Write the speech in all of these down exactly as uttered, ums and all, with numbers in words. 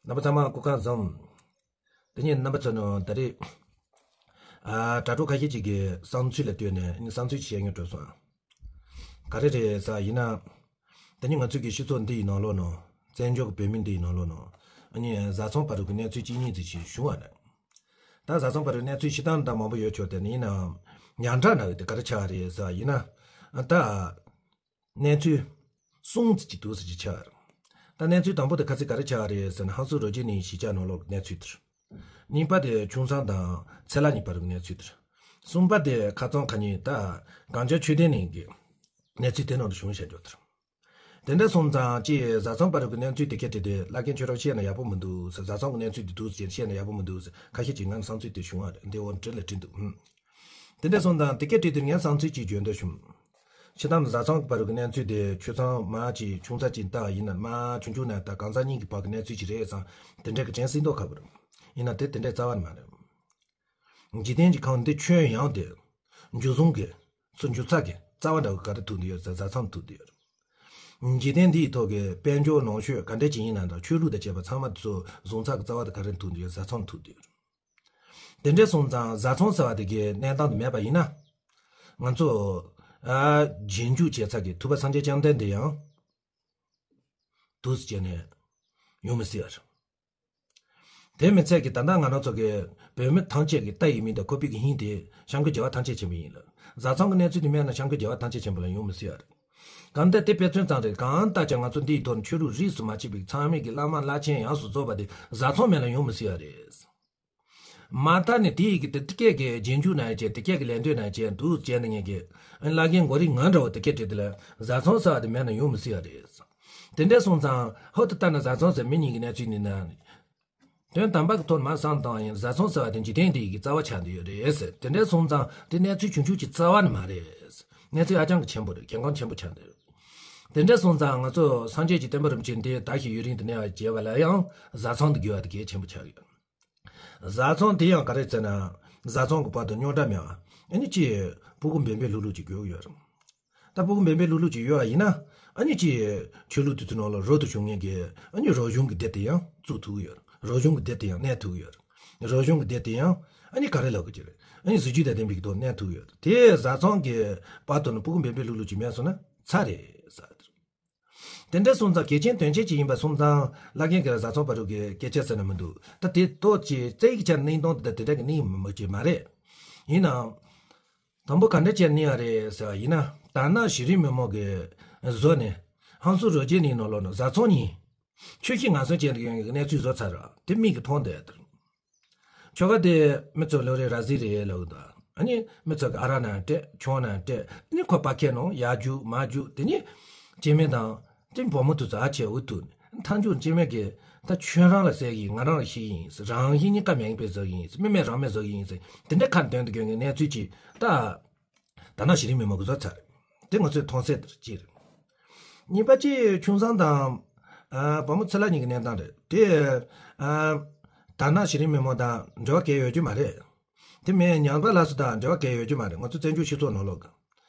རྣམ་པ་ཚང་མ་སྐུ་ཁམས་བཟང་། དེ་ནས་རྣམ་པ་ཚོ་ནང་ད་རེས་ཨ་དྲ་གྲོགས་ཁ་ཤས་ཅིག་གིས་བསམ་ཚུལ་ལ་ལྟོས་ནས་ཨ་ནི་བསམ་ཚུལ་ཅིག་བཤད་སྙིང་འདོད་སོང་། ག་རེ་རེད་ཟེར་བ་ཡིན་ན། དེ་ནི་ང་ཚོའི་གི་སྤྱི་ཚོགས་འདི་ཡི་ནང་ལོགས་ནང་བཙན་བྱོལ་གྱི་བོད་མི་འདི་ཡི་ནང་ལོགས་ནང་ཨ་ནི་བཟའ་ཚང་བར་གྱི་གནས་ཚུལ་གཅིག་གཉིས་ཙམ་ཞིག་བྱུང་བ་རེད། ད་བཟའ་ཚང་བར་གྱི་གནས་ཚུལ་ཞེ་དྲག་འདྲ་མང་པོ་ཡོད་ཆོག་དེ་ནི་ཡིན་ནའང་ཉག་ཕྲ་ན་ཡོད་དེ་ག་རེ་ཆགས་རེད་ཟེར་བ་ཡིན་ན། ད་གནས་ཚུལ་གསུམ་ཙམ་ཅིག་འདུག་ཟེར་གྱི་ཆགས་རེད། ད་གནས་ཚུལ་དང་པོ་དེ་ཁ་ཚིག་ག་རེ་ཆགས་རེད་ཟེར་ན་ཧང་སུ་རོ་རྗེ་ནི་གཞིས་ཆགས་ནང་ལོགས་གནས་ཚུལ་དེར། གཉིས་པ་དེ་ཆུང་ཚང་དང་ཚེ་ལྷ་གཉིས་བར་གྱི་གནས་ཚུལ་དེར། གསུམ་པ་དེ་ཁ་ཚང་ཁ་ཉིན་ད་གངས་ལྗོངས་ཆོས་ལྡན་གླིང་གི་གནས་ཚུལ་དེ་ནང་དུ་བྱུང་བཤད་རྒྱུ་དེར། དེ་འདྲ་སོང་ཙང་ཅི་བཟའ་ཚང་བར་གྱི་གནས་ཚུལ་དེ་གས་དེ་དེ་བླ་རྒན་ཁྱོད་རང་བཤད་ན་ཡག་པོ་མི་འདུག་ཟེར། བཟའ་ཚང་གི་གནས་ཚུལ་དེ་འདུག་ཟེར་བཤད་ན་ཡག་པོ་མི་འདུག་ཟེར་ཁ་ཤས་ཀྱིས་ང་ལ་བསམ་ཚུལ་དེ་བྱུང་བ་རེད། འདི་འོ་དྲི་ལ་དྲི་འདུག་ཧུམ། དེ་འདྲ་སོང་ཙང་དེ་སྐད་དྲིས་དུས་ངས་བསམ་ཚུལ་ཅིག་བརྗོད་འདོད་བྱུང་། ཕྱི་དམ་བཟའ་ཚང་གི་བར་གྱི་གནས་ཚུལ་དེ་ཆུ་ཚང་མ་ཅིག་ཆུང་ཚ་ཅིག་ལྟ་ཡིན་ན་མ་ཆུང་ཆུང་ན་ད་གང་ཟག་གཉིས་ཀྱི་བར་གྱི་གནས་ཚུལ་ཅིག་རེད་བསམ། དེ་འདྲ་གི་དྲན་སྲིད་མདོག་ཁ་པོ་རེད། ཡིན་ན་དེ་དེ་འདྲ་རྩ་བ་ནས་མ་རེད། འཇིག་རྟེན་གྱི་ཁམས་འདི་ཁྱོན་ཡངས་ཏེ། འཇུ་བཟུང་གི་སུ་འཇུ་ཚགས་ཀྱི་རྩ་བ་འདྲ་བོ་ག་རེ་ཐུག་འདུག་ཡོད་ཟེར་བཟའ་ཚང་ཐུག་འདུག་ཡོད། འཇིག་རྟེན་འདིའི་ཐོག་གི་དཔལ་འབྱོར་ནང་ཆོས་ག་འདྲ་ཅིག་ཡིན་ན་འདྲ་ཆོས་ལུགས་དང་བཅས་པ་ཚང་མ་ཚོ་བཟུང་ཚགས་ཀྱི་རྩ་བ་དེ་ག་རེ་ཐུག་འདུག་ཡོད་བཟའ་ཚང་ཐུག་འདུག་ཡོད། དེ་འདྲ་སོང་ཙང་བཟའ་ཚང་ཟེར་བ་དེ་གའི་གནས་སྟངས་དེ་མེད་པ་ཡིན་ན། ང་ཚོ་ཨ་རྗེས་འཇུག་བྱེད་ས་གི་ཐུབ་པ་སངས་རྒྱས་བཅོམ་ལྡན་འདས་ཡང་འདུག་སེ་བྱས་ནས་ཡོང་མི་སྲིད་ཡ་རེད། དེ་མི་ཚད་ཀྱི་ད་ལྟ་ང་རང་ཚོ་གི་བོད་མི་ཐམས་ཅད་ཀྱི་ལྟ་ཡི་མིག་དང་ཁོག་པའི་གི་སྙིང་དེ་སྐྱབས་མགོན་རྒྱལ་བ་ཐམས་ཅད་མཁྱེན་པ་ཡིན་ལ། བཟའ་ཚང་གི་གནས་ཚུལ་དེ་མེད་ན་སྐྱབས་མགོན་རྒྱལ་བ་ཐམས་ཅད་མཁྱེན་པ་ལ་ཡོང་མི་སྲིད་ཡ་རེད། གང་ལྟར་དེ་དཔེ་མཚོན་ཙམ་རེད། གང་ལྟར་ཀྱང་ང་ཚོ་འདིའི་ཐོག་ནས་ཆོས་ལུགས་རིས་སུ་མ་ཆད་པའི་ཚང་མས་ཀྱི་བླ་མ་བླ་ཆེན་ཡོངས་སུ་རྫོགས་པ་དེ་བཟའ་ཚང་མེད་ལ་ཡོང་མི་སྲིད་ཡ་རེད། མ་མཐའ་ནས་དེ་ཡི་གི་དེ་སྐད་ཀྱི་རྗེས་འཇུག་ན་ཡང་བྱས་དེ་སྐད་ཀྱི་ལན་ལྟོས་ན་ཡང་བྱས་འདུག་བྱས་ན་ངེད་ཀྱི་བླ་རྒན་མགོ་རིལ་ང་འདྲ་བོ་དེ་སྐད་བྲིས་དེ་ལ་བཟའ་ཚང་ཟེར་བ་དེ་མེད་ན་ཡོང་མི་སྲིད་ཡ་རེད། དེ་འདྲ་སོང་ཙང་ཧོ་དེ་ལྟ་ན་བཟའ་ཚང་ཟེར་མི་གཉིས་ཀྱི་གནས་ཚུལ་ནི་ན། དོན་དམ་པ་གི་ཐོག་མ་བསམ་བཏང་ཡང་བཟའ་ཚང་ཟེར་བ་དེ་འཇིག་རྟེན་འདི་ཡི་གི་རྩ་བ་ཆགས་བསྡད་ཡོད་རེད་ཟེར། དེ་འདྲ་སོང་ཙང་དེ་གནས་ཚུལ་ཆུང་ཆུང་གི་རྩ་བ་ནི་མ་རེད། གནས་ཚུལ་ཧ་ཅང་གི་ཆེན་པོ་རེད། གལ་འགངས་ཆེན་པོ་ཆགས་བསྡད་ཡོད། དེ་འདྲ་སོང་ཙང་ང་ཚོ་སངས་རྒྱས་ཀྱི་བསྟན་པ་རིན་པོ་ཆེ་འདི་ད་ཞིག་ཡུན་རིང་དུ་གནས་པར་བྱེད་པ་ལ་ཡང་བཟའ་ཚང་དུ་དགོས་པ་དེ་གལ་ཆེན་པོ་ཆགས་ཡོད། བཟའ་ཚང་དེ་ཡང་ག་རེ་ཟེར་ན། བཟའ་ཚང་གི་བར་དུ་རྙོག་དྲ་མེད་པ། ཨ་ནི་ཅི། ཕྲུ་གུ་འབད་འབད་ལྷུག་ལྷུག་ཅིག་དགོས་ཀྱི་ཡོད་རེད། ད་ཕྲུ་གུ་འབད་འབད་ལྷུག་ལྷུག་ཅིག་ཡོད་པ་ཡིན་ན། ཨ་ནི་ཅི། ཆོས་ལུགས་དེ་ཚོའི་ནང་ལ་རོལ་དུ་བྱུང་མཁན་གྱི་ཨ་ནི་རོལ་གཞུང་གི་སྡེ་དེ་ཡང་བཙུགས་ཐུབ་ཀྱི་ཡོད་རེད། རོལ་གཞུང་གི་སྡེ་དེ་ཡང་གནས་ཐུབ་ཀྱི་ཡོད་རེད། རོལ་གཞུང་གི་སྡེ་དེ་ཡང་ཨ་ནི་ག་རེ་ལབ་དགོས་ཀྱི་རེད། ཨ་ནི་གཟི་བརྗིད་དང་ལྡན་པའི་གི་ཐོག་གནས་ཐུབ་ཀྱི་ཡོད་རེད། དེ་བཟའ་ཚང་གི་བར་དུ་ནི་ཕྲུ་གུ་འབད་འབད་ལྷུག་ལྷུག་ཅིག་མེད་སོང་ན་ཚར་རེད་ཟེར། དེ་འདྲ་སོང་ཙང་གལ་ཆེན་དོན་ཆེན་ཅིག་ཡིན་པ་སོང་ཙང་བླ་རྒན་གྱི་བཟའ་ཚང་བར་དུ་གི་སྐད་ཆ་ཟེར་ན་མི་འདུག་ད་དེ་ཏོག་ཅིག་རྩ་ཡིག་ཆ་ནས་གནས་སྟངས་དེ་དེ་འདྲ་གི་གནས་མི་ཅིག་མ་རེད། ཡིན་ནའང་། དང་པོ་ག་འདྲ་བྱས་གནས་ཡ་རེད་ཟེར་བ་ཡིན་ན། དར་ནག་གཞི་རིམ་མི་མང་གི་བཟོ་ནས་ཧང་སུ་རོ་རྗེ་གླིང་ནང་ལོགས་ནས་བཟའ་ཚང་གཉིས་ཆོས་ཤིག་ངན་སོང་ཅན་དུ་ཡོང་གི་གནས་ཚུལ་བཟོ་ཚར་བ་དེ་མིག་གིས་མཐོང་བསྡད་དེར། ཁྱོ་ག་དེ་མི་ཚོ་ལོ་རེ་ར་བཟི་རེད་ལབ་འདུག་ཨ་ནི་མི་ཚོ་གི་ཨ་ར་ནང་སྤྲད་ཆུང་ནང་སྤྲད་ཨ་ནི་ཁོ་པ་ཁའི་ནང་ཡར་རྒྱུག་མར་རྒྱུག་དེ་ནི་སྐྱེ་དམན་དང་དེ་བུ་མོ་དེ་ཚོ་ཨ་ཆེ་འུ་ཐུག་མཐའ་མཇུག་སྐྱེ་དམན་གྱིས་ད་ཁྱོད་རང་ལ་ཟེར་གི་ང་རང་ལ་ཤི་གི་ཡིན་ཟེར། རང་ཤི་གཉིས་ཀ་མེད་པའི་བཟོ་གི་ཡིན་ཟེར། མི་མེད་རང་མེད་བཟོ་གི་ཡིན་ཟེར། དེ་འདྲ་ཁ་འདོན་དུ་གྱོན་གི་གནས་ཚུལ་གྱིས་ད། དར་ནག་གཞི་རིམ་མི་མང་གིས་བཟོས་ཚར་རེད། དེ་ང་ཚོས་མཐོང་གསལ་དེར་གཅིག་རེད། གཉིས་པ་གཅིག་ཆུང་ཚང་དང་། ཨ་བུ་མོ་ཚེ་ལྷ་གཉིས་ཀྱི་གནས་སྟངས་རེད་དེ། ཨ་དར་ནག་གཞི་རིམ་མི་མང་དང་འབྲེལ་བ་གང་ཡང་ཡོད་རྒྱུ་མ་རེད། དེ་མིན་ཉམས་པ་ལགས་སུ་དང་འབྲེལ་བ་གང་ཡང་ཡོད་རྒྱུ་མ་རེད། ང་ཚོ་བཙན་བྱོལ་སྤྱི་ཚོགས་ནང་ལོགས་ཀྱི།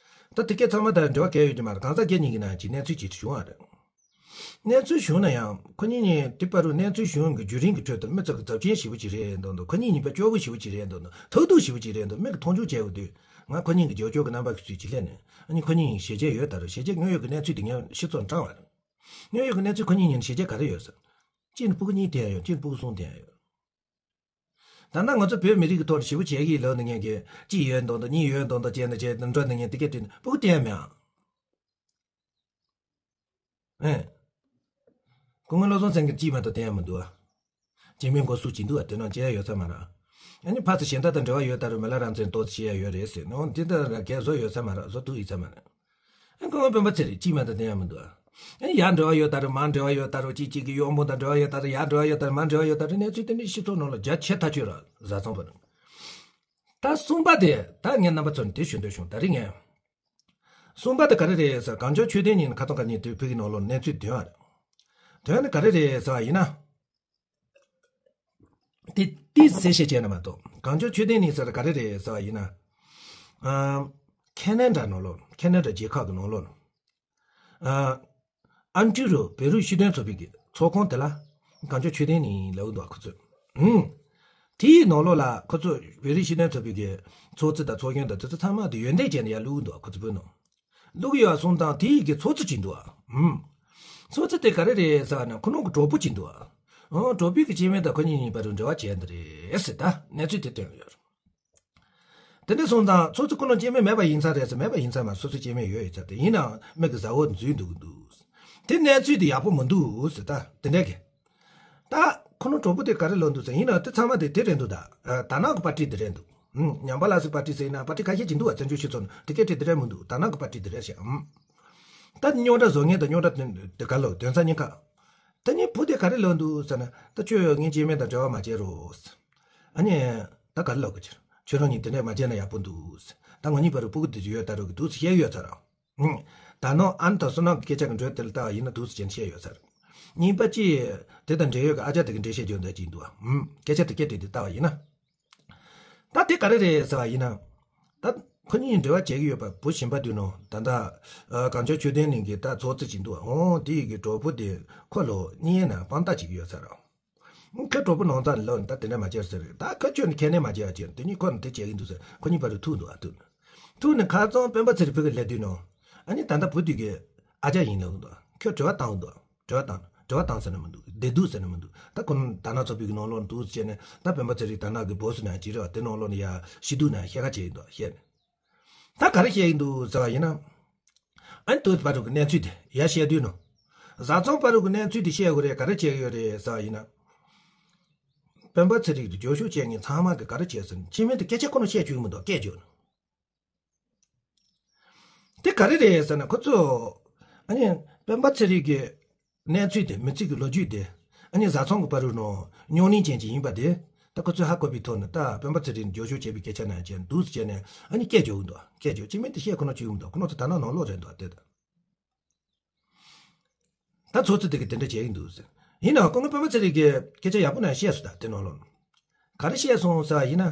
ད་དེ་སྐད་ཚང་མ་དང་འབྲེལ་བ་གང་ཡང་ཡོད་རྒྱུ་མ་རེད། གང་ཟག་སྒེར་གཉིས་ཀྱི་ནང་གི་གནས་ཚུལ་ཅིག་བྱུང་བ་རེད། གནས་ཚུལ་བྱུང་ན་ཡང་ཁོ་གཉིས་གཉིས་དེ་བར་དུ་གནས་ཚུལ་བྱུང་གི་བརྒྱུད་རིམ་གྱི་ཁྲོད་དུ་མི་ཚོ་གི་ཚབས་ཆེན་ཞེ་པོ་ཅིག་རེད་འདུག་འདུག་ཁོ་གཉིས་གཉིས་ཀ་སྐྱོ་པོ་ཞེ་པོ་ཅིག་རེད་འདུག་འདུག་ཐུགས་སྡུག་ཞེ་པོ་ཅིག་རེད་འདུག་མི་གི་མཐོང་ཆུང་བྱས་ཡོད་དུས་ང་ཁོ་གཉིས་ཀྱི་རྒྱབ་སྐྱོར་གྱི་རྣམ་པ་གི་ཚུལ་གྱིས་སླེབས་ནས་ཨ་ནི་ཁོ་གཉིས་གཉིས་ཞེ་བྱས་ཡོད་ད་རུང་ཞེ་བྱས་དངོས་ཡོད་ཀྱི་གནས་ཚུལ་དེ་ངས་ཤེས་ཚོད་བཏང་བ་རེད། དངོས་ཡོད་ཀྱི་གནས་ཚུལ་ཁོ་གཉིས་གཉིས་ཞེ་བྱས་ག་རེ་ཡོད་ཟེར། གཅིག་ནི་སྤུ་གུ་གཉིས་དེ་ཡང་ཡོད། གཅིག་ནི་སྤུ་གུ་གསུམ་དེ་ཡང་ཡོད། ད་ལྟ་ང་ཚོ་བོད་མི་རིགས་ཀྱི་ཐོག་ནས་ཞེ་པོ་བྱེད་ཀྱི་ཡོད་ལབ་ནས་ངས་ཀྱི་གཅིག་ཡོད་མདོག་མདོག་གཉིས་ཡོད་མདོག་མདོག་བྱས་ནས་བྱས་ནས་འགྲོ་ནས་ངས་དེ་གས་དྲིས་ནས་སྤུ་གུ་བསྟན་མེད་ཨང་། ཨེ། སྐུ་ངོ་བློ་བཟང་སེང་གེ་གཅིག་མ་གཏོགས་བསྟན་ཡ་མི་འདུག་ཨ། སྐྱེ་དམན་མགོ་སུ་གཅིག་འདུག་ཨ། དེ་ནང་སྐྱེ་ཡ་ཡོད་ས་མ་རེད། ཨ་ནི་ཕ་ཚོ་གཞན་དག་དང་འབྲེལ་བ་ཡོད་ད་རུང་མི་ལ་རང་བཙན་ཏོག་ཙམ་བྱེད་ཡ་ཡོད་རེད་ཟེར་ནོ་འདི་ལྟར་ར་གས་བཟོ་ཡོད་ས་མ་རེད། བཟོ་ཐུབ་ཡོད་ས་མ་རེད། ཨ་ཁོང་སྤེན་པ་ཚེ་རིང་གཅིག་མ་གཏོགས་བསྟན་ཡ་མི་འདུག་ཨ། ཨ་ནི་ཡར་འབྲེལ་བ་ཡོད་ད་རུང་མར་འབྲེལ་བ་ཡོད་ད་རུང་གཅིག་གཅིག་གི་གཡོག་འབུམ་དང་འབྲེལ་བ་ཡོད་ད་རུང་ཡར་འབྲེལ་བ་ཡོད་ད་རུང་མར་འབྲེལ་བ་ཡོད་ད་རུང་གནས་ཚུལ་དེ་འདྲའི་སྤྱི་ཚོགས་ནང་ལ་རྒྱ་ཆེ་ཐག་ཆོད་ར་བཟའ་ཚང་བར། ད་གསུམ་པ་དེ་ད་ངས་རྣམ་པ་ཚོར་འདི་ཞུ་འདོད་བྱུང་ད་རེས་ངས། གསུམ་པ་དེ་ག་རེ་རེད་ཟེར་གངས་ལྗོངས་ཆོས་ལྡན་གླིང་ཁ་ཐོག་ཁ་ཉིན་དུས་ཕུག་གི་ནང་ལོགས་གནས་ཚུལ་འདོན་བ་རེད། དོན་ནི་ག་རེ་རེད་ཟེར་བ་ཡིན་ན། དེ་ཏི་སེ་ཤེ་བྱས་ན་མ་གཏོགས་གངས་ལྗོངས་ཆོས་ལྡན་གླིང་ཟེར་ག་རེ་རེད་ཟེར་བ་ཡིན་ན། ཨ། ཁེ་ན་ཌ་ནང་ལོགས་ཁེ་ན་ཌ་རྒྱལ་ཁབ་ཀྱི་ནང་ལོགས། ཨ། ཨན་ཏི་རུ་བོད་རིགས་སྤྱི་མཐུན་ཚོགས་པའི་གི་ཚོགས་ཁང་དེ་ལ་ གངས་ལྗོངས་ཆོས་ལྡན་གླིང་ལབ་འདུག་ཁོ་ཚོས། ཨུམ། དེའི་ནང་ལོགས་ལ་ཁོ་ཚོས་བོད་རིགས་སྤྱི་མཐུན་ཚོགས་པའི་གི་ཚོགས་གཙོ་དང་ཚོགས་གཞོན་དང་དེ་ཚོ་ཚང་མ་དེ་ཡོན་ཏན་ཅན་ཡར་བླུགས་འདུག་ཁོ་ཚོ་བོད་ནང་། བླུགས་ཡོད་སོང་ཙང་དེའི་གི་ཚོགས་གཙོ་ཅིག་འདུག་ཨུམ། ཚོགས་གཙོ་དེ་ག་རེ་རེད་ཟེར་ན་ཁོ་རང་གི་གྲོགས་པོ་ཅིག་འདུག་ཨང་། གྲོགས་པོའི་གི་སྐྱེ་དམན་དང་ཁོ་གཉིས་གཉིས་བར་དུ་འབྲེལ་བ་བྱས་འདི་རེད་ཟེར་ད་གནས་ཚུལ་དེ་བཏོན་ཡོད་རེད། དེ་འདྲ་སོང་ཙང་ཚོགས་གཙོ་ཁོ་རང་སྐྱེ་དམན་མེད་པ་ཡིན་ས་རེད་ཟེར། མེད་པ་ཡིན་ས་མ་རེད། སོ་སོའི་སྐྱེ་དམན་ཡོད་ཡོད་ཚར་དེ་ཡིན་ནའང་མི་གི་བཟའ་བོ་འཛུལ་འདུག་གི་འདུག་དེ་གནས་ཚུལ་དེ་ཡག་པོ་མི་འདུག་ཟེར་ད་དེ་འདྲ་གི། ད་ཁོ་རང་གྲོགས་པོ་དེ་ག་རེ་ལབ་འདུག་ཟེར་ཡིན་ན་དེ་ཚང་མ་དེ་དེ་རེད་འདུག་ད་ད་ནང་གི་པར་ཊི་དེ་རེད་འདུག་ཨུམ། ཉམས་པ་སླར་གསོའི་པར་ཊི་ཟེར་ཡིན་ན་པར་ཊི་ཁ་ཤས་ཅིག་འདུག་བ། བཙན་བྱོལ་སྤྱི་ཚོགས་ནང་དེ་སྐད་དེ་དེ་རེད་མི་འདུག་ད་ནང་གི་པར་ཊི་དེ་རེད་ཤག་ཨུམ། ད་རྙོག་དྲ་བཟོ་མཁན་དང་རྙོག་དྲ་དེ་ག་ལབ་དོན་ཚན་གཉིས་ཀ། ད་ངའི་བུ་དེ་ག་རེ་ལབ་འདུག་ཟེར་ན། ད་ཁྱོད་ངའི་སྐྱེ་དམན་དང་འབྲེལ་བ་མ་བྱེད་རོགས། ཨ་ནི། ད་ག་རེ་ལབ་དགོས་ཀྱི་རེད། ཁྱོད་རང་གཉིས་དེ་འདྲས་མ་བྱས་ན་ཡག་པོ་འདུག་ད་ང་གཉིས་བར་དུ་སྤུ་གུ་དེ་ཚོ་ཡོད་ད་རོགས་ཀྱི་འདུག་ཟེར་བཤད་ཡོད་ཚར། ཨང་། ད་ནང་ཨ་ནི་ད་བསོད་ནམས་ཀྱི་སྐད་ཆ་གི་འགྲོས་དེ་ལ་ལྟ་བ་ཡིན་ན་འདུག་ཟེར་བྱས་ནས་བཤད་ཡོད་ཚར། གཉིས་པ་གཅིག་དེ་དང་འབྲེལ་ཡོད་ཀྱི་ཨ་ཅག་དེ་གི་འགྲེལ་བཤད་བརྗོད་འདོད་ཀྱི་འདུག་ཨང་། སྐད་ཆ་དེ་སྐད་དེ་དེ་ལྟ་བ་ཡིན་ན། ད་དེ་ག་རེ་རེད་ཟེར་བ་ཡིན་ན། ད་ཁོ་གཉིས་འབྲེལ་བ་བྱེད་ཀྱི་ཡོད་པ་བུ་གཞན་པ་དུས་ནང་ད་ལྟ་ཨ་གངས་ལྗོངས་ཆོས་ལྡན་གླིང་གི་ད་ཚོགས་གཙོ་ཅིག་འདུག་ཨང་། དེ་ཡི་གི་གྲོགས་པོ་དེ་ཁོ་ལོ་གཉིས་ན་དཔང་རྟགས་བྱེད་ཀྱི་ཡོད་ས་རེད། ཁོའི་གྲོགས་པོ་ནང་ཚང་ལོ་ད་དེ་འདྲ་མ་བྱེད་ཟེར་རེད། ད་ཁོ་ཁྱོད་ནི་ཁས་ལེན་མ་བྱེད་ཨ་ཅེ་དེ་གཉིས་ཁོ་ནི་དེ་བྱེད་ཀྱི་འདུག་ཟེར། ཁོ་གཉིས་བར་དུ་ཐུག་འདུག་ཨ་ཐུག་ནི། ཐུག་ནི་ཁ་སང་སྤེན་པ་ཚེ་རིང་བོད་ཀྱི་སླེབས་དུས་ནང་། ཨ་ནི་ད་ལྟ་བུ་དུས་ཀྱི་ཨ་ཅག་ཡིན་ལབ་འདུག་ཁོས་དྲི་བ་བཏང་འདུག་དྲི་བ་བཏང་། དྲི་བ་བཏང་ཟེར་ནི་མི་འདུག་བདེ་སྡུག་ཟེར་ནི་མི་འདུག་ད་ཁོ་ད་ནང་ཚོགས་པའི་གི་ནང་ལོགས་འདུག་ཟེར་ནས་ད་སྤེན་པ་ཚེ་རིང་ད་ནང་གི་སྦོ་སི་ནང་ཅི་རེད་བ། དེ་ནང་ལོགས་ནས་ཡ་ཤི་སྡུག་ནང་བཤད་ཁ་བྱེད་ཀྱི་འདུག་བཤད་ནས། ད་ག་རེ་བཤད་ཀྱི་འདུག་ཟེར་བ་ཡིན་ན། ཨ་ནི་དུ་བར་དུ་གི་གནས་ཚུལ་དེ་ཡ་བཤད་དུས་ནང་། བཟའ་ཚང་བར་དུ་གི་གནས་ཚུལ་དེ་བཤད་དགོས་རེད། ག་རེ་བྱེད་ཀྱི་ཡོད་རེད་ཟེར་བ་ཡིན་ན། སྤེན་པ་ཚེ་རིང་གི་རྒྱབ་སྐྱོར་བྱེད་མཁན་ཚང་མ་གི་ག་རེ་བྱས་ཟེར་ན་སྐྱེ་དམན་དེ་སྐད་ཆ་ཁོ་ན་བཤད་བཅུག་གི་མི་འདུག་སྐད་བརྗོད་ནས། དེ་ག་རེ་རེད་ཟེར་ན་ཁོ་ཚོ། ཨ་ནི་སྤེན་པ་ཚེ་རིང་གི་གནས་ཚུལ་དེ་མི་ཚེ་གི་ལོ་རྒྱུས་དེ། ཨ་ནི་བཟའ་ཚང་གི་བར་དུ་ནང་རྙོག་གླེང་ཅན་ཅིག་ཡིན་པ་དེ། ད་ཁོ་ཚོས་ཧ་གོ་བའི་ཐོག་ནས་ད་སྤེན་པ་ཚེ་རིང་རྒྱབ་སྐྱོར་བྱས་པའི་སྐད་ཆ་ནང་བྱས་འདུག་ཟེར་བྱས་ནས་ཨ་ནི་སྐད་བརྗོད་འདུག་སྐད་བརྗོད་སྐྱེ་དམན་དེ་བཤད་ཁོ་ན་བཅུག་གི་མི་འདུག་ཁོ་ཚོ་ད་ནང་ནང་ལོགས་རེད་འདུག་དེ་ད། ད་ཚོགས་གཙོ་དེ་གིས་དེ་འདྲ་བྱས་ཡིན་འདུག་ཟེར། ཡིན་ནའང་སྐུ་ངོ་སྤེན་པ་ཚེ་རིང་གིས་སྐད་ཆ་ཡག་པོ་ནང་བཤད་སོང་། ད་དེ་ནང་ལོགས་ནས། ག་རེ་བཤད་སོང་ཟེར་བ་ཡིན་ན།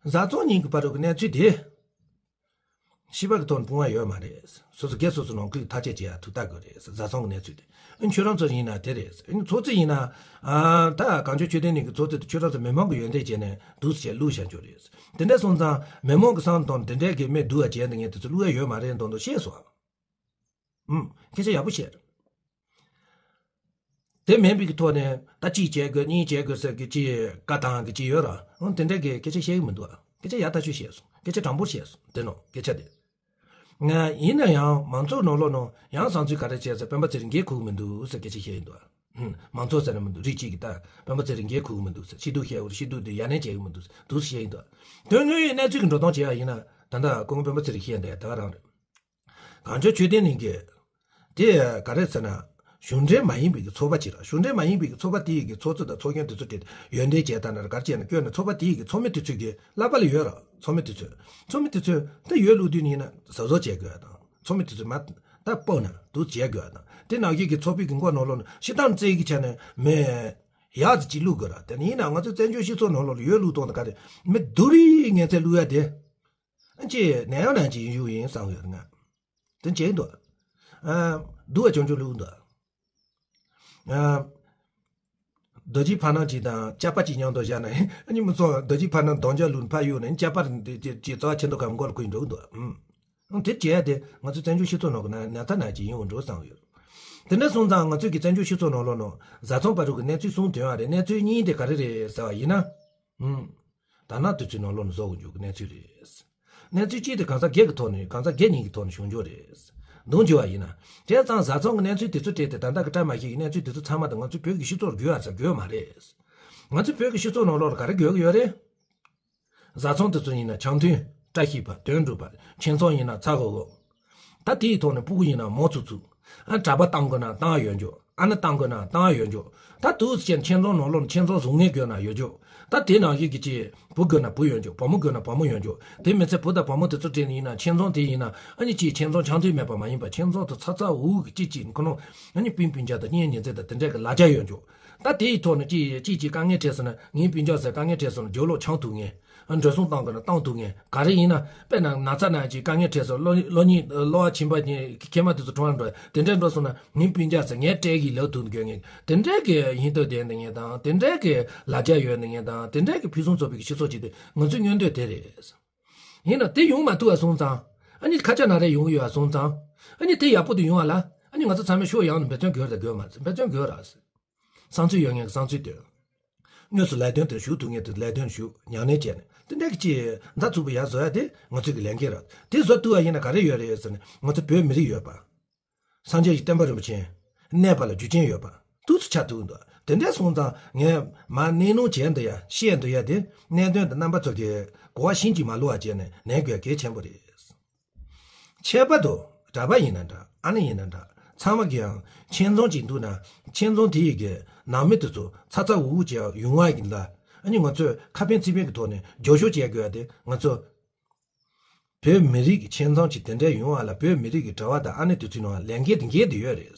བཟའ་ཚང་གཉིས་ཀྱི་བར་དུ་གི་གནས་ཚུལ་དེ། ཤེས་པ་གི་ཐོག་ནས་སྤོང་བ་ཡོད་མ་རེད། སོ་སོ་སྒེར་སོ་སོ་ནང་ཁུལ་ཐག་གཅོད་བྱེད་ཡ་ཐུགས་ཐག་དགོས་རེད། བཟའ་ཚང་གི་གནས་ཚུལ་དེ། ཨ་ཁྱོད་རང་ཚོ་ཡིན་ན་དེ་རེད། ཨ་ཚོགས་གཙོ་ཡིན་ན། ཨ་ད་གངས་ལྗོངས་ཆོས་ལྡན་གླིང་གི་ཚོགས་གཙོ་དེ་ཁྱོད་རང་ཚོ་མི་མང་གི་ཡོན་ཏན་བྱས་ནས་འདུག་སེ་བླུགས་བཞག་རྒྱུ་རེད། དེ་འདྲ་སོང་ཙང་མི་མང་གི་བསམ་དང་དེ་འདྲའི་གི་མི་སྡུག་བ་བྱས་འདི་ངས་དེ་ཚོ་བླུགས་ཡ་ཡོད་མ་རེད་མདོག་མདོག་བཤད་སོང་། ཨུམ། སྐད་ཆ་ཡག་པོ་བཤད། དེ་མིན་པའི་གི་ཐོག་ནས་ད་གཅིག་བྱེད་དགོས་གཉིས་བྱེད་དགོས་ཟེར་གི་ཅིག་བཀའ་བཏང་གི་ཅིག་ཡོད་ར། ཨང་དེ་འདྲ་གི་སྐད་ཆ་བཤད་གི་མི་འདུག་སྐད་ཆ་ཡག་ཐག་ཆོད་བཤད་སོང་། སྐད་ཆ་དྲང་པོ་བཤད་སོང་དེ་ནོ་སྐད་ཆ་དེ། ང་ཡིན་ན་ཡང་མང་ཚོགས་ནང་ལོགས་ནང་ཡང་བསམ་ཚུལ་ག་རེ་བྱས་ཟེར་སྤེན་པ་ཚེ་རིང་འགན་འཁུར་གི་མི་འདུག་ཟེར་སྐད་ཆ་བཤད་ཡི་འདུག་ཨང་མང་ཚོགས་ཟེར་ན་མི་འདུག་རིགས་གཅིག་གིས་ད་སྤེན་པ་ཚེ་རིང་འགན་འཁུར་གི་མི་འདུག་ཟེར། སྐྱིད་སྡུག་བཤད་འོ་རེད། སྐྱིད་སྡུག་དེ་ཡ་ལན་བྱེད་གི་མི་འདུག་ཟེར་འདུག་ཟེར་བཤད་ཡི་འདུག་དོན་དངོས་ཡོད་གནས་ཚུལ་གི་འགྲོ་སྟངས་བྱས་པ་ཡིན་ན་ད་ལྟ་སྐུ་ངོ་སྤེན་པ་ཚེ་རིང་བཤད་འདི་ད་ག་རང་རེད། གངས་ལྗོངས་ཆོས་ལྡན་གླིང་གི། དེ་ག་རེ་ཟེར་ན། གཞུང་འབྲེལ་མ་ཡིན་པའི་གི་ཚོགས་པ་ཅིག་ར། གཞུང་འབྲེལ་མ་ཡིན་པའི་གི་ཚོགས་པ་དེ་ཡི་གི་ཚོགས་གཙོ་དང་ཚོགས་གཞོན་དེ་ཚོ་དེ་ཡོན་ཏན་བྱས་ད་ན་ར་ག་རེ་བྱས་ན་སྐྱོན་ནི་ཚོགས་པ་དེ་ཡི་གི་ཚོགས་མི་དེ་ཚོ་གི་བསླབ་པ་ལ་ཡོད་ར། ཚོགས་མི་དེ་ཚོས། ཚོགས་མི་དེ་ཚོས་ད་ཡོད་ལུགས་དུས་ནི་ཡིན་ན་གཟབ་གཟབ་བྱེད་དགོས་ཡ་དང་། ཚོགས་མི་དེ་ཚོས་མ་ད་སྤོབས་ན་འདུག་བྱེད་དགོས་ཡ་དང་། དེ་ནང་བཞིན་གི་ཚོགས་པའི་གི་མགོ་ནང་ལོགས་ན་ཤི་སྟངས་བཙལ་གི་ཆ་ནས་མི་ཡག་ཙི་ཅིག་བླུག་དགོས་ར། དེ་ནི་ཡིན་ན་ང་ཚོ་བཙན་བྱོལ་སྤྱི་ཚོགས་ནང་ལོགས་ལ་ཡོད་ལུགས་དང་ད་ག་རེ་མི་སྡུག་རིགས་ངན་ཚད་བླུག་ཡ་དེ། ཅེས་ནད་ཡམས་ནང་ཅིག་ཡིན་ཞུ་ཡིན་བསམ་ཡོད་ང་། དེ་བྱས་འདུག་ཨ། སྡུག་པ་ཅུང་ཅུང་བླུགས་འདུག་ཨ། རྡོ་རྗེ་ཕ་ནང་ཅིག་དང་ཅ་པ་ཅིག་མཉམ་དུ་བཞག་ན་ཨ་ནི་མི་ཚོགས་རྡོ་རྗེ་ཕ་ནང་གདོང་རྒྱག་བླུགས་ཕ་གཡུག་ནས་ཅ་པ་འདི་ཅིག་ཅིག་རྩ་བ་ཆེ་མདོག་གམ་མགོ་ལ་ཁུར་འགྲོ་གི་འདུག་ཨ། དེ་བྱས་ཏེ་ང་ཚོ་བཙན་བྱོལ་སྤྱི་ཚོགས་ནང་གི་ན་ན་ཚ་ནང་ཅིག་ཡིན་འོང་འགྲོ་བསམ་ཡོད། དེ་འདྲ་སོང་ཙང་ང་ཚོས་ཀྱི་བཙན་བྱོལ་སྤྱི་ཚོགས་ནང་ལོགས་ནང་བཟའ་ཚང་བར་དུ་གི་གནས་ཚུལ་གསུམ་ཐོན་པ་རེད། གནས་ཚུལ་གཉིས་དེ་ག་རེ་རེད་ཟེར་བ་ཡིན་ན། ཨུམ། ད་ནང་དུས་ཚོད་ནང་ལོགས་ནས་བཟོ་དགོས་རྒྱུ་གི་གནས་ཚུལ་རེད། གནས་ཚུལ་གཅིག་དེ་གང་ཟག་སྒེར་གྱི་ཐོག་ནས་གང་ཟག་སྒེར་གཉིས་ཀྱི་ཐོག་ནས་བྱུང་རྒྱུ་རེད། འདུག་འགྱུར་བ་ཡིན་ན། བྱས་ཙང་བཟའ་ཚང་གི་གནས་ཚུལ་དེ་ཚོ་སྤྲད་དེ་ད་ལྟ་གི་བཀྲ་མ་ཤིས་ཀྱི་གནས་ཚུལ་དེ་ཚོ་ཚང་མ་དང་ང་ཚོའི་བོད་ཀྱི་སྤྱི་ཚོགས་ལ་འགྱུར་བ་ཟེར་དགོས་མ་རེད། ང་ཚོའི་བོད་ཀྱི་སྤྱི་ཚོགས་ནང་ལོགས་ལ་ག་རེ་དགོས་ཀྱི་ཡོད་རེད། བཟའ་ཚང་དེ་ཚོ་ཡིན་ན་འཆམ་མཐུན་བཀྲ་ཤིས་པ་དོན་འགྲུབ་པ། ཁྱིམ་ཚང་ཡིན་ན་ཚ་འུར་འུར། ད་དེའི་ཐོག་ནས་སྤུ་གུ་ཡིན་ན་མང་ཚུགས་ཚུགས། ཨ་གྲྭ་པ་བཏང་དགོས་ན་བཏང་ཡོད་འགྱོ། ཨ་ནི་བཏང་དགོས་ན་བཏང་ཡོད་འགྱོ། ད་དུས་ཚོད་ཁྱེད་ཁྱིམ་ཚང་ནང་ལོགས་ནས་ཁྱིམ་ཚང་བཟང་ངན་དགོས་ན་ཡོད་འགྱོ། ད་དེ་ནང་བཞིན་གྱི་ཅིག་བུ་དགོས་ན་བུ་ཡོད་འགྱོ། བུ་མོ་དགོས་ན་བུ་མོ་ཡོད་འགྱོ། དེ་མི་ཚད་བུ་དང་བུ་མོ་དེ་ཚོ་དྲན་ནས་ཡིན་ན་ཁྱིམ་ཚང་དེ་ཡིན་ན་ཨ་ནི་ཅིག་ཁྱིམ་ཚང་འཆམ་མཐུན་མེད་པ་མ་ཡིན་པ་ཁྱིམ་ཚང་དུ་ཚ་ཚ་འུར་འུར་གྱི་ཅིག་ཅིག་ཁོ་ནོ་ཨ་ནི་སྤུན་སྤུན་ཀྱག་དང་གཉེན་ཉེ་ཚན་དང་དེ་འདྲ་གི་ལ་རྒྱ་ཡོད་འགྱོ། ད་དེའི་ཐོག་ནས་ཅིག་ཅིག་ཅིག་དཀའ་ངལ་འཕྲད་སོང་ན་ངའི་སྤུན་ཀྱག་ཟེར་དཀའ་ངལ་འཕྲད་སོང་ན་རྒྱབ་ལོགས་འཆམ་ཐུབ་ངེས། འགྲོ་སོང་བཏང་དགོས་ན་བཏང་ཐུབ་མཁན། ག་རེ་ཡིན་ན་དཔེར་ན་ན་ཚ་ན་ཅིག་དཀའ་ངལ་འཕྲད་སོང་། གློ་གློ་སྙིང་གློ་བ་ཆེན་པོ་ཅན་མཁལ་མ་དེ་ཚོ་གྲོངས་འགྲོ། དེ་འདྲའི་འགྲོ་སོང་ན་ཉིན་སྤུན་ཀྱག་ཟེར་ངས་སྤྲད་གི་ལབ་ཐུབ་དགོས་མཁན། དེ་འདྲའི་གི་སྙིང་སྟོབས་ལྡན་མཁན་དང་། དེ་འདྲའི་གི་ལ་རྒྱ་ཡོད་མཁན་དང་། དེ་འདྲའི་གི་ཕུན་སུམ་ཚོགས་པའི་གི་སྤྱི་ཚོགས་ཅིག་དེ་ང་ཚོའི་མངོན་འདོད་དེ་རེད། ཡིན་ན་དེ་ཡོང་མ་ཐུབ་པ་སོང་ཙང་། ཨ་ནི་ཁ་ཆག་ན་རེ་ཡོང་ཡོད་པ་སོང་ཙང་། ཨ་ནི་དེ་ཡག་པོ་དེ་ཡོང་བ་ལ། ཨ་ནི་ང་ཚོ་ཚང་མས་ཤུགས་ཡང་ནས་འབད་བརྩོན་དགོས་རེད་དགོས་མ་རེད། འབད་བརྩོན་དགོས་ར། བསམ་ཚུལ་ཡོད་མཁན་གྱི་བསམ་ཚུལ་བཏོན། དངོས་སུ་ལས་དོན་དེར་ཞུགས་ཐུབ་མཁན་དེ་ལས་དོན་ཞུགས། ཉམས་ལེན་བྱས་ནས་དེ་འདྲ་གི་ཅིག་མཛའ་གཙུག་པོ་ཡར་བཟོ་ཡ་དེ་ང་ཚོའི་གི་ལས་འགན་རེད། དེ་བཟོ་ཐུབ་པ་ཡིན་ན་ག་རེ་ཡོད་རེད་ཟེར་ན། ང་ཚོ་བོད་མི་རིགས་ཡོད་པ། སངས་རྒྱས་ཀྱི་བསྟན་པ་རིན་པོ་ཆེ་གནས་པ་ལ་རྒྱུ་རྐྱེན་ཡོད་པ་འདུག་སེ་ཆགས་ཐུབ་འདུག་དེ་འདྲ་སོང་ཙང་ངས་མར་གནས་སྣུམ་བྱས་འདུག་ཡ། བཤད་འདུག་ཡ་དེ་གནད་དོན་དེ་རྣམ་པ་ཚོ་གིས་གོ་བ་ཤིན་ཅིག་མ་བླུགས་པ་བྱས་ནས་ལེན་དགོས་གལ་ཆེན་པོ་རེད། ཁྱད་པར་དུ་གྲྭ་པ་ཡིན་ན་འདྲ། ཨ་ནེ་ཡིན་ན་འདྲ། ཚང་མ་གིས་ཡང་ཁྱིམ་ཚང་ཅིག་འདུག་ན། ཁྱིམ་ཚང་དེ་ཡི་གི་ནང་མི་དེ་ཚོ་ཚ་ཚ་འུར་འུར་བྱས་ཡོང་བ་ཡིན་ལ། ཨ་ནི་ང་ཚོས་ཁ་ཕན་ཚིག་ཕན་གྱི་ཐོག་ནས་རྒྱབ་སྐྱོར་བྱེད་དགོས་པ་དེ་ང་ཚོ་བོད་མི་རིགས་ཀྱི་ཁྱིམ་ཚང་ཅིག་དེ་འདྲ་ཡོང་བ་ལ། བོད་མི་རིགས་ཀྱི་གྲྭ་པ་དང་ཨ་ནེ་དེ་ཚོའི་ནང་ལས་འགན་དེ་འགན་དེ་ཡོད་རེད།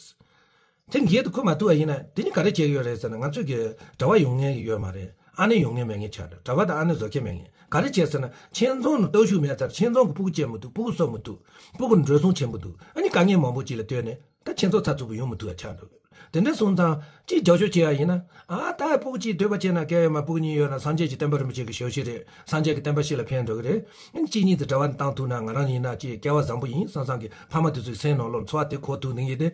དེ་འགན་དེ་འཁུར་མ་ཐུབ་པ་ཡིན་ན་དེ་ནི་ག་རེ་བྱེད་ཀྱི་ཡོད་རེད་ཟེར་ན། ང་ཚོས་ཀྱི་གྲྭ་པ་ཡོང་མཁན་ཡོད་མ་རེད། ཨ་ནེ་ཡོང་མཁན་མེད་མཁན་ཆགས་འགྲོ། གྲྭ་པ་དང་ཨ་ནེ་བཟོ་མཁན་མེད་མཁན། ག་རེ་བྱས་ཟེར་ན། ཁྱིམ་ཚང་ནང་སྟོབས་ཤུགས་མེད་ཙང་ཁྱིམ་ཚང་གི་སྤུ་གུ་སྐྱེལ་མི་ཐུབ། སྤུ་གུ་གསོ་མི་ཐུབ། སྤུ་གུ་འགྲོ་སོང་བྱེད་མི་ཐུབ། ཨ་ནི་དཀའ་ངལ་མང་པོ་ཅིག་ལ་ལྟོས་ནས་ད་ཁྱིམ་ཚང་ཚགས་ཚུད་པོ་ཡོང་མི་ཐུབ་པ་ཆགས་འགྲོ། དེ་འདྲ་སོང་ཙང་ཅིག་རྒྱབ་སྐྱོར་བྱེད་ཡ་ཡིན་ན། ཨ་ད་སྤུ་གུ་གཅིག་འདོད་པ་བྱས་ན་སྐལ་བ་ཡོད་མ། སྤུ་གུ་གཉིས་ཡོད་ན་སངས་རྒྱས་ཀྱི་བསྟན་པ་རིན་པོ་ཆེ་གི་ཞབས་ཕྱི་རེད། སངས་རྒྱས་ཀྱི་བསྟན་པ་ཕྱི་ལ་ཕན་འགྲོ་གི་རེད། ཨ་ནི་གཅིག་གཉིས་དེ་གྲྭ་པ་བཏང་ཐུབ་ན་ང་རང་ཡིན་ན་ཅིག་སྐལ་བ་བཟང་པོ་ཡིན་བསམ་བསམ་གི་ཕ་མ་དེ་ཚོའི་སེམས་ནང་ལོགས་ཚོར་བ་དེ་འཁོར་ཐུབ་ནི་ཡིན་ཏེ།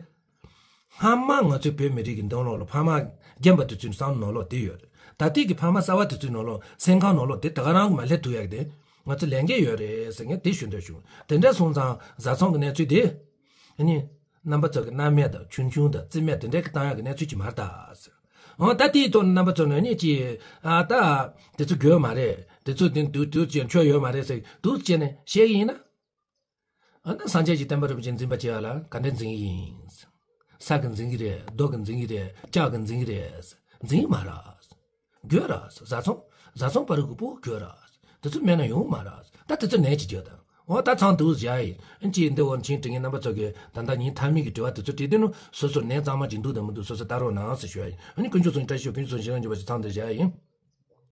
སྔ་མ་ང་ཚོའི་བོད་མི་རིགས་ཀྱི་འདུན་ལོག་ལ་ཕ་མ་རྒན་པ་དེ་ཚོའི་བསམ་བློ་ནང་ལོགས་དེ་ཡོད་རེད། ད་ལྟའི་གི་ཕ་མ་གསར་པ་དེ་ཚོའི་ནང་ལོགས་སེམས་ཁམས་ནང་ལོགས་དེ་ད་ག་རང་གི་མ་སླེབས་ཐུབ་ཡག་དེ་ང་ཚོ་ལས་འགན་ཡོད་རེད་ཟེར་ངས་དེ་ཞུ་འདོད་བྱུང་། དེ་འདྲ་སོང་ཙང་བཟའ་ཚང་གི་གནས་ཚུལ་དེ། ཨ་ནི་རྣམ་པ་ཚོ་གི་མནའ་མས་དང་ཆུང་ཆུང་དང་རྩིས་མེད་དེ་འདྲ་གི་བཏང་ཡག་གི་གནས་ཚུལ་ཅིག་མ་རེད་ད་ཟེར། འོ་ད་དེའི་ཐོག་ནས་རྣམ་པ་ཚོ་ནས་ཨ་ནི་ཅིག་ཨ་ད་དེ་ཚོ་དགོས་མ་རེད། དེ་ཚོ་དེ་འདུག་འདུག་ཅེས་ཆོ་ཡོད་མ་རེད་ཟེར་འདུག་ཅེས་ནས་བཤད་གི་ཡིན་ན། ཨ་ནི་སངས་རྒྱས་ཀྱི་བསྟན་པ་རིན་པོ་ཆེ་འཛིན་པ་བྱེད་ཡ་ལ་ག་འདྲ་འཛིན་གྱི་ཡིན། ས་གིས་འཛིན་གྱི་རེད། རྡོ་གིས་འཛིན་གྱི་རེད། ལྕགས་གིས་འཛིན་གྱི་རེད། འཛིན་གྱི་མ་རེད། དགོས་རེད། བཟའ་ཚང་བཟའ་ཚང་བར་གྱི་སྤུ་གུ་དགོས་རེད། དེ་ཚོ་མེད་ན་ཡོང་མ་རེད། ད་དེ་ཚོ་ནད་ཀྱི་རྒྱུ་དང་། འོ་ད་ཚང་འདུག་བཞག་ཡིན། ཅིག་འདི་འོ་མཆན་འབྲི་མཁན་རྣམ་པ་ཚོ་གིས་ད་ལྟ་ཉིན་མཐའ་མའི་གི་དྲི་བ་དེ་ཚོ་དྲིས་དུས་ནི་སོ་སོར་ནད་གཙང་མ་ཅིག་འདུག་དང་མི་འདུག་སོ་སོ་ལྟ་རོགས་གནང་ཟེར་ཞུ་ཡ་ཡིན། ཨ་ནི་དཀོན་མཆོག་གསུམ་གྱི་བཀྲ་ཤིས་ཤོག་དཀོན་མཆོག་གསུམ་གྱི་བྱིན་རླབས་འཇུག་པ་ཞིག་ཚང་འདིར་བཞག་ཡ་ཡིན།